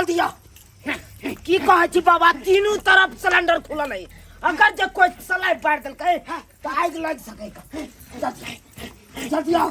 जल्दी आओ। की कहै छी बाबा, तीनू तरफ सिलेंडर खुलल है, अगर जे कोई सलाइ बारि देलकै तऽ आगि लागि सकै। जल्दी जल्दी आओ।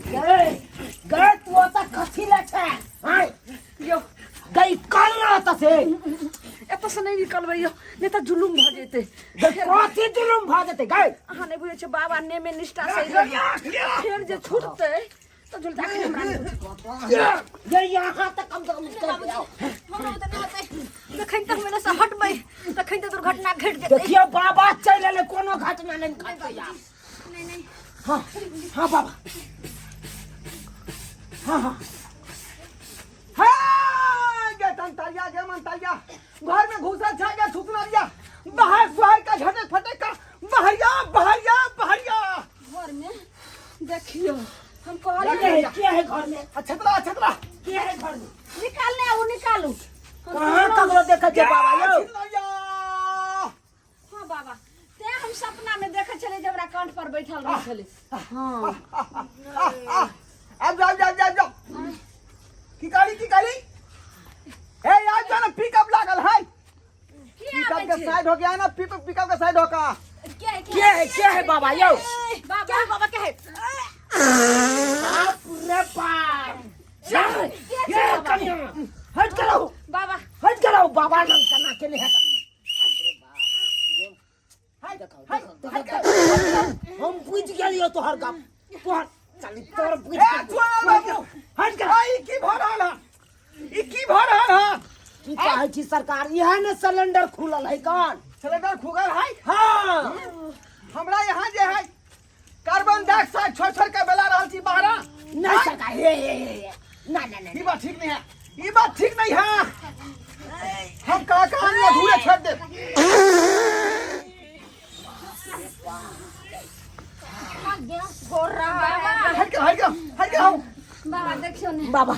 गए गए, तू ओतऽ कथी ले छै? आँय यौ। गई, कल ना ओतऽ से। एतऽसँ नहि निकलबै यौ, नहि तऽ जुलुम भऽ जेतै। गई, कथी जुलुम भऽ जेतै गई? अहाँ नहि बुझै छियै बाबा, नेमे निष्ठा से फेर जे छूटतै तऽ झुलता के हमरा नहि बुझत। ये यहाँ तक कम से कम निकल के आओ। हमरा ओतऽ नहि होतै। जखन तक हम एनऽसँ हटबै तखन तऽ दुर्घटना घटि जेतै। देखियौ बाबा चलि एलै, कोनो घटना नहि घटतै आब। नहि नहि। हाँ हाँ बाबा, हाँ हाँ। हाँ, गे तंतरिया, गे मंतरिया, घर में घुसल छै गे छुतनरिया, बाहर सुहार का झटक फटक का बहरिया बहरिया बहरिया। घर में देखियो, हम के कहलिए। है, के है घर में? छतरा छतरा। के है घर में? निकालने आऊ, निकालू। कहाँ ककरो देखै छै बाबा यौ? छुतनरिया। हाँ बाबा, तें हम सपना में देखै छलियै जे हमरा कंठ पर बैठल रहै छलै। हाँ। आब जाओ जाओ जाओ जाओ। की कहली, की कहली? हे, आज जाओ ना, पिकअप लागल है। के पिकअप आबै के छै? साइड हो गया ना, पिकअप के साइड होका। के है? के है, के है बाबा यौ? बाबा क्या, बाबा क्या है? बाप रे बाप, चल ये कनिया, हट के रहो। बाबा। हट के रहो, बाबा नाम कना के नहीं हट। देखो देखो देखो देखो, हम बुझ गेलियो तोहर गप, तोहर चल तोहर बुझ ए गेलियो। चुआ बाबू। हट के। आई की भ रहल है? ई की भ रहल है? की कहै छी सरकार, इएह ने सिलेंडर खुलल है कन। सिलेंडर खुगल है? हाँ। हमरा यहाँ जे है कार्बन डाइऑक्साइड छोड़ छोड़ के बेला रहल छी बाहर। नहीं सरकार, हे हे हे हे। ना ना ना। ई बात ठीक नहीं है, ई बात ठीक नहीं है। हम कहा कहानी अधूरे छोड़ दे। गैस हो रहा है। हट के हट के हट के आओ। बाबा देखियो ने। बाबा।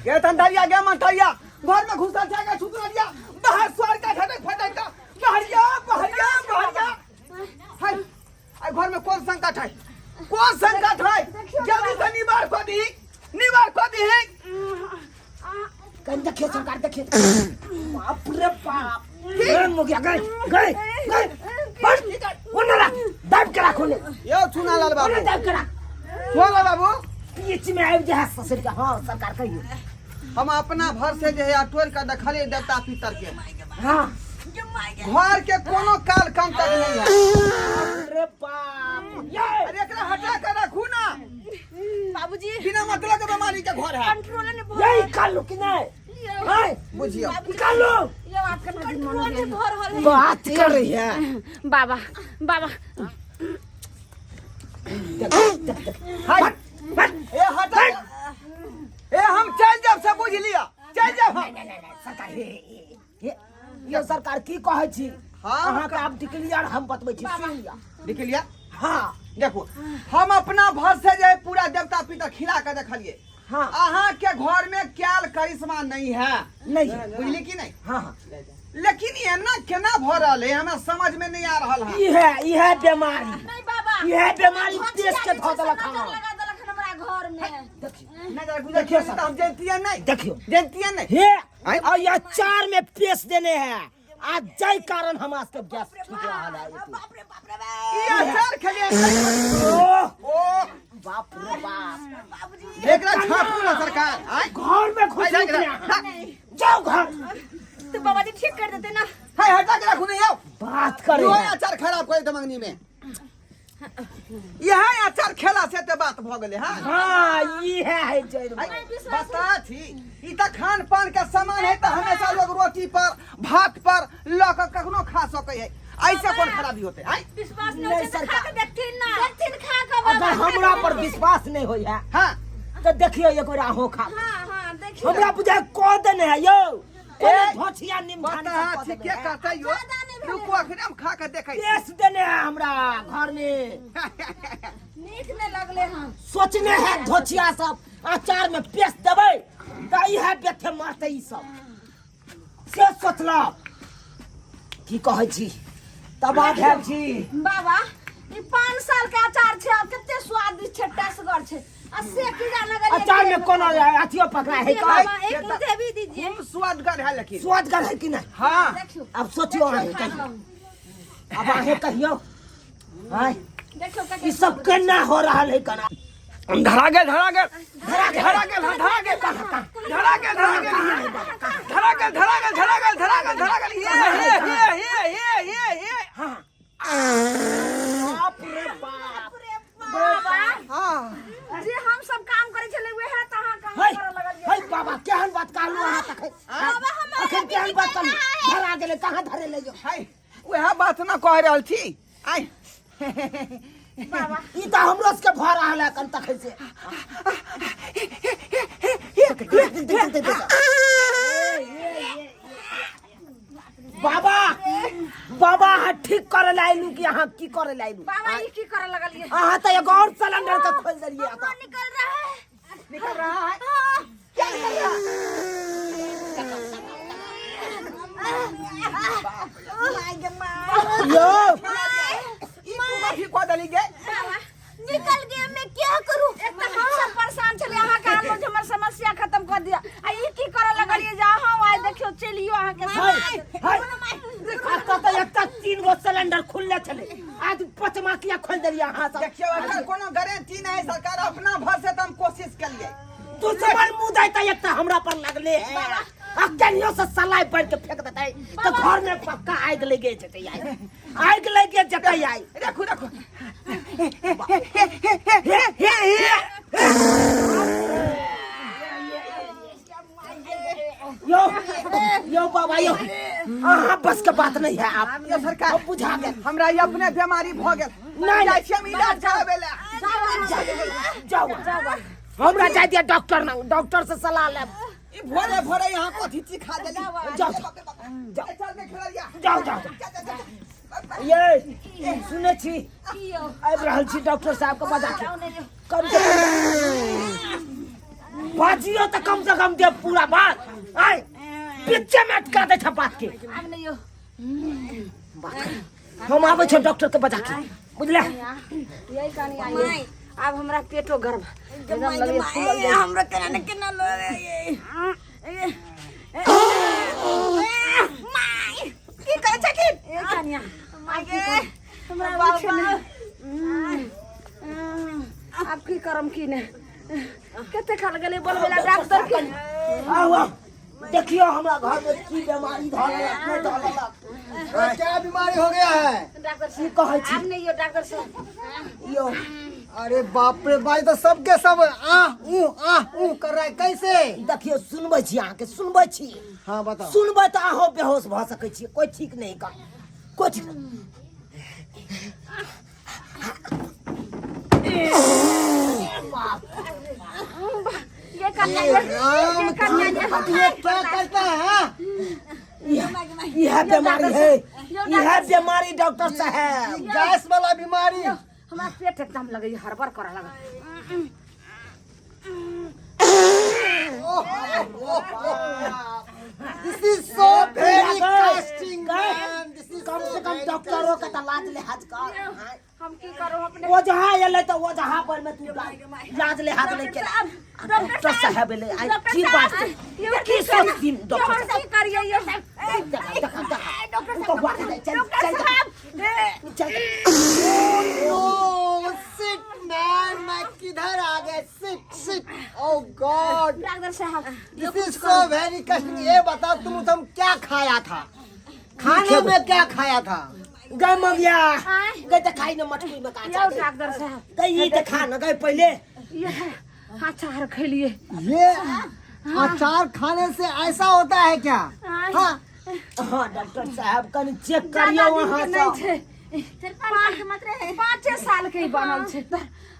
गे तंतरिया, गे मंतरिया, घर में घुसल जाएगा छुतरिया, बाहर स्वर का झटक फटक का बहरिया बहरिया बहरिया। हाय, आई घर में कौन संकट है, कौन संकट है? जल्दी से निवार को दी, निवार को दी। कहीं देखियो सरकार, देखियो। बाप रे बाप, गए हो गया, गए गए गए, बस ओने रख, दाब के राखो ने। यो चुना लाल बाबू। ओने दाब के राख। चुना लाल बाबू। बीच में आबि जाए ससुर के। हाँ सरकार, कहियो। हम अपना भर से जे है टोर के देखलिए देवता पितर के। हाँ। घर के कोनो काल कम तक नहीं है। बाप रे बाप, ये अरे एकरा हटा के रखू ना। बाबूजी। बिना मतलब के बीमारी के घर है। कंट्रोल नहीं भर। यही निकाल लो कि नहीं? हैं? बुझियो। निकाल लो। ये बात करना कंट्रोल नहीं भर रहल है। बात कर रही है। बाबा बाबा। देख देख देख। हाय। हट हट। ए हटा, ए हम चल जाब से, बुझ लिया, चल जाब हम। नहीं, नहीं, नहीं, सरकार, हे, हे, हे, यो सरकार, की कहै छी? हाँ। अहाँके आब डिक्लियर हम बतबै छी, सुनि लिअ। देख लिया। हाँ। देखो, हम अपना भर से जे पूरा देवता पितर खिला के देखलिए। हाँ। अहाँ के घर में क्याल करिश्मा नहीं है। नहीं है। बुझली कि नहीं? हाँ हाँ। लेकिन एना केना भ रहल है, हमरा समझ में नहीं आ रहल है। ई है, ई है बीमारी। नहीं बाबा। ई है बीमारी, भचिया पेश के जे धऽ छै से देलक। नजर हँ। लगा देलक हन हमरा घर में। देखियौ। नहीं जरा गुजर देखियो तो सर। हम जानती नहीं। देखियो। जानती नहीं। हे। आँय? और ये अचार में पेश देने हैं, आज जाय कारण हम आज के गैस छूट रहा है। बाप रे बाप रे बाप। ई अचार खेलिए। ओह। ओ। बाप रे बाप। बाबूजी। एकरा झापू ना सरकार। आँय? घर में घुस आँय, जाके गया। रख। जाओ घर। तो बाबा जी ठीक कर देते ना। हाय, हटा के रखू नहीं आओ। बात करे यो है। अचार खराब कर दे मंगनी में। यह अचार खेला से ते बात भ गेलै। हां। हाँ, ई है, है जय। आइ, बता छी, ई त खान पान के सामान है त हमेशा लोग रोटी पर भात पर ल के कखनो खा सकै है, ऐसे कोन खराबी होते? आइ। विश्वास नहीं नहीं होते तो खा सरकार। के देखथिन ना, देखथिन खा के बाबा। अगर हमरा पर विश्वास नहीं होय है हां तो देखियो एक बेर अहों खा। हाँ हाँ, देखियो। हमरा बुझाय कह देने है यौ, ए, धोछिया निमखान बता सब कऽ छी देने के है। कहते यो? ज्यादा नहीं भेलै। रुको, अखने हम खा के देखै छी। पेश देने है हमरा घर में। नीक नहीं लगले। हाँ। सोचने है धोछिया सब अचार में पेश देबै तऽ इएह बेथे मारतै ई सब, से सोचलक। की कहै छी, तबाह भेल छी। बाबा, ई 5 साल के अचार छै, आब कते स्वादिष्ट छै, टसगर छै। आ से की जान लगलिए अचार में कोनो अथियो पकड़ा है का बाबा एक मुझे भी दीजिए। खूब स्वादगर है लेकिन। स्वादगर है कि नहीं? हाँ। देखियो। अब सोचियो अहें कहियो, अब अहें कहियो। आय देखियो कते ई सब केना हो रहल है कना? धरा गेल, धरा गेल, धरा गेल, धरा गेल, हाँ, धरा गेल, धरा गेल, धरा गेल, धरा गेल, धरा गेल, धरा गेल, धरा गेल, धरा गेल। ये हे हे हे हे हे हे। हाँ, बाप रे बाप। बाबा, हाँ। जे हम सब काम करे छले उहे त अहाँ काम है करे लगलिए। है बाबा, केहन बात कहलू अहाँ तखन? बाबा, हमारा अखन केहन बात कहलू? धरा गेलै, कहाँ धरे ले जो? है वएह बात ना कह रहल छी। आय बाबा, ई तऽ हमरो सबके भऽ रहल है अखन तखन से। बाबा, बाबा, अहाँ ठीक करे ला आइलू कि अहाँ की करे ला आइलू? बाबा, ई की करे लगलिए? अहाँ तऽ एगो और सिलेंडर के खोल देलियै। हमरो निकल रहा है। निकल रहा है? क्या निकल रहा है? यो ई तू कथी कह देली गे? बाबा, निकल गया, मैं क्या करूं? एक तऽ हम सब परेशान छलियै, अहाँ के आनलहुँ जे हमर समस्या खत्म कर दिया, आ ई की करे लगलियै जे अहाँ आइ देखियौ चलियो अहाँके। है है, आ कतऽ एकटा 3 गो सिलेंडर खुलले छलै, आज पचमा किया खोल देलियै अहाँ सब? देखियौ, एकर कोनो गारंटी नहीं सरकार, अपना भर से तऽ हम कोशिश कलिए। दुश्मन मुँह दैतै एकटा हमरा पर लगले है, आ केनियो से सलाइ बढ़ के फेंक देतै तऽ घर में पक्का आगि लगे जेतै, आगि आगि लगे जेतै आइ। रखू रखू। हे हे हे, यो यो बाबा, यो अहाँ बस के बात नहीं है आप। यो सरकार, हम बुझा गेल। हमरा ई अपने बीमारी भऽ गेल। नहीं। जाइ छी हम इलाज कराबै लए। जाओ जाओ, हमरा जाय दिया डॉक्टर ना, डॉक्टर से सलाह लेब। ई भोरे भोरे यहाँ कथी चीज खा देली? जाओ। जाओ, चल के खेललिया। जाओ जाओ जाओ। ये सुनै छी, आबि रहल छी डॉक्टर साहब के बजा के। कम से कम बाजियो तऽ कम से कम दे पूरा बात। आय बीचे में अटका दै छै बात के। आब नहि यौ। हम आबै छी डॉक्टर के बजा के, बुझले? यही कहानी आई। आब हमरा पेटो गर्म एकदम लगैए फूलल जाइ। हमरा केना ने केना लगे ये। माय, की करै छथिन? ए कनिया, माय गे, हमरा बाबा। उठे नहि। आब की करम की नहि, कते काल गेलै बोलबै ला डॉक्टर के। आउ आउ, देखियो हमरा घर में की बीमारी धऽ लेलक, नहि धऽ लेलक। क्या बीमारी हो गया है? डॉक्टर की साहब, कहै छी? आब नहि यौ डॉक्टर साहब। यौ अरे बाप रे भाई, तो सबके सब आह ऊ आह ऊ कर रहा है, कैसे? देखियो, सुनबै छी अहाँके, सुनबै छी? हाँ, बताओ। सुनबै तऽ अहूँ बेहोश भऽ सकै छी, कोइ ठीक नहि का, कोइ ठीक नहि। ये कन्या, ये राम ये कन्या, की, ये क्या करता है, हाँ? इएह बीमारी है, इएह बीमारी डॉक्टर साहब। ये गैस वाला बीमारी। हमरा पेट एकदम लगैए हड़बड़ करऽ लगल। This is so very casting man, this is कम से कम डॉक्टरों के तऽ लाज लिहाज कर। हम की करू अपने? वो जहाँ एलै तऽ वो जहाँ पर में तू लाज लिहाज नहीं केला। डॉक्टर साहब एलै आइ, की बात छै? की सोचथिन डॉक्टर हम साहब? की करियै यौ? देखा देखा देखा, ओ तो हुआ चल चल चल चल। No, sit man, मैं किधर आ गया? Sit sit, oh God. Doctor साहब, this is so very casting. ये बताओ तुम क्या खाया था खाने में, क्या खाया था? गए मगिया आँय? गए तऽ खाइ न मटकुई में का। यौ डॉक्टर साहब, गए ई तऽ खा न गए पहिले। ये अचार खैलिए। ये अचार खाने से ऐसा होता है क्या? आँय? हाँ। हाँ डॉक्टर साहब, कनि चेक ज्यादा करियौ दिन अहाँ के नहीं सब। छै, 5 साल के ही बनल छै।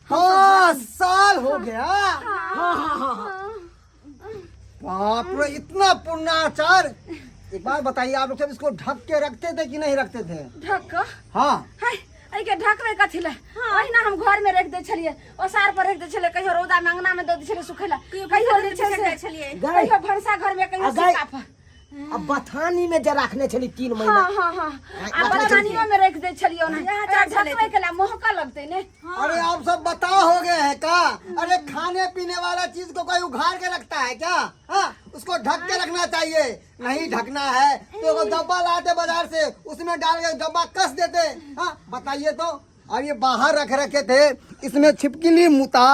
5 साल हो गया? हाँ हाँ हाँ हाँ। बाप रे, इतना पुराना अचार! एक बार बताइए, आप लोग सब इसको ढक के रखते थे कि नहीं रखते थे? ढक कऽ? हाँ। है, एहिके ढकबै कथी लए? ओहिना हम घर में रख दै छलियै, ओसार पर रख दै छलियै, कहियो रौदा में अंगना में दऽ दै छलियै सुखै लए, कहियो जे छै से छलियै। गए कहियो भनसा घर में, कहियो आ गए। सिक्का पर। अब बथान बथानी में जे रखने छली 3 महीना। हाँ हाँ हाँ, आ बथानियो में रख दे छलियो ना, ढकबै के ला महका लगतै ने। अरे आप सब बताओ हो गए हैं का? अरे खाने पीने वाला चीज को कोई उघाड़ के रखता है क्या? हाँ, उसको ढक के रखना चाहिए। नहीं ढकना है तो एगो डब्बा लाते बाजार से, उसमें डाल के डब्बा कस देते। हाँ बताइए तो। और ये बाहर रख रखे थे, इसमें छिपकली मुता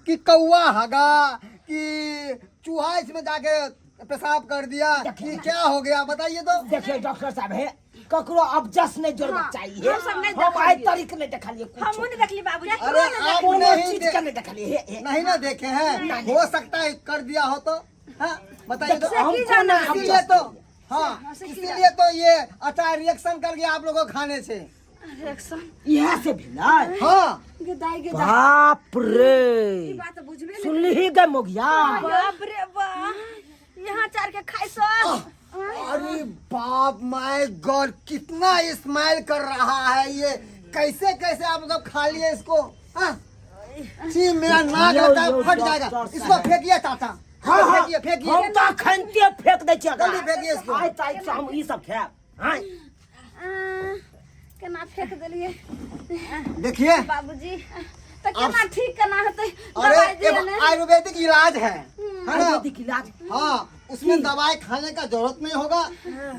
कि कौआ हगा कि चूहा इसमें जाके पेशाब कर दिया कि क्या हो गया बताइए तो। देखिए डॉक्टर साहब है, ककरो अबजस नहीं जोड़ना चाहिए। हम सब नहीं हम आइ देखलिए। तारीख नहीं देखलिए कुछ। हमहूँ नहीं देखली बाबूजी। अरे आप कोनो नहीं चीज के नहीं देखलिए। हे, हे। नहीं ना देखे हैं, हो सकता है कर दिया हो तो। हाँ बताइए तो। हम कोना इसीलिए अबजस तो, हाँ इसीलिए तो ये अच्छा रिएक्शन कर गया आप लोगों को खाने से। रिएक्शन इहे से भेलै? हाँ। गे दाई गे दाई। बाप रे, ई बात बुझबे नहीं। सुनली गे मोगिया? बाप रे बाप, यहाँ चार के खाइ सब। अरे बाप my God, कितना स्माइल कर रहा है ये, कैसे कैसे आप लोग खा लिए इसको? हाँ? छी, मेरा नाक यो, लगता है यो, फट जाएगा। डॉक्टर इसको साहब। फेंकिए चाचा। हाँ, हाँ, फेंकिए फेंकिए। हम तो अखनते फेंक दै छियै। जल्दी फेंकिए इसको। आइ ताइक से हम ई सब खायब। हाँ। केना फेंक देलिए देखिए बाबूजी, तऽ केना ठीक केना हेतै? अरे दवाइ दिअ एगो ने। आयुर्वेदिक इलाज है है ना? आयुर्वेदिक इलाज? हाँ, उसमें दवाई खाने का जरूरत नहीं होगा।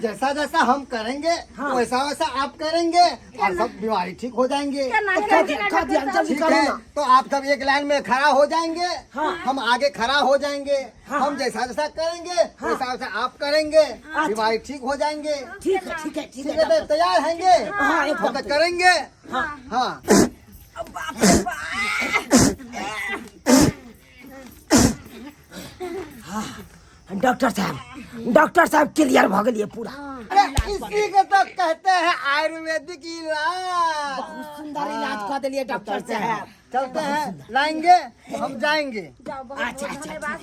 जैसा जैसा हम करेंगे हाँ। वैसा वैसा आप करेंगे और सब बीमारी ठीक हो जाएंगे। केना तो हेतै? खा दिया, खा दिया, जल्दी ठीक करू है ना। तो आप सब एक लाइन में खड़ा हो जाएंगे, हाँ। हम आगे खड़ा हो जाएंगे। हाँ। हम जैसा जैसा करेंगे हाँ। वैसा वैसा आप करेंगे, अच्छा। बीमारी ठीक हो जाएंगे। ठीक है ठीक है ठीक ठीक है है। तो तैयार हैंगे? हाँ, एकदम हम तो करेंगे। हाँ। हाँ। डॉक्टर साहब, डॉक्टर साहब क्लियर भ गेलिए पूरा। अरे इसी को तो कहते हैं आयुर्वेदिक इलाज। बहुत सुंदर इलाज कर दिलिए डॉक्टर चलते हैं साहब। चलते हैं, लाएंगे हम जाएंगे। जाओ, बहुत अच्छा, बहुत अच्छा, धन्यवाद।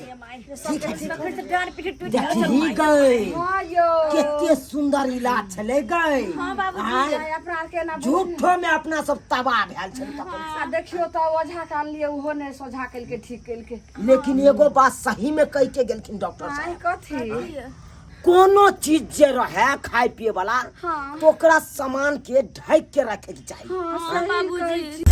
ठीक है, ठीक है। फिर से डाँड़ पीठ टूटि गेल। देखी गई हाँ यौ। केते सुंदर इलाज छलै गई। हाँ बाबूजी। आँय, अपना आर के ना झूठो में अपना सब तबाह भेल छलै तखन। आ देखियो तऽ ओझा के आनलियै, ओहो नहि सोझा केलकै, ठीक केलकै। लेकिन एगो बात सही में कह के गेलखिन डॉक्टर आँय साहब, कथी? कोनो चीज जे रहे खाय पिए वाला हाँ। तो ओकरा सामान के ढक के रखे के चाही। हाँ, हाँ सही बाबूजी। कहै छी।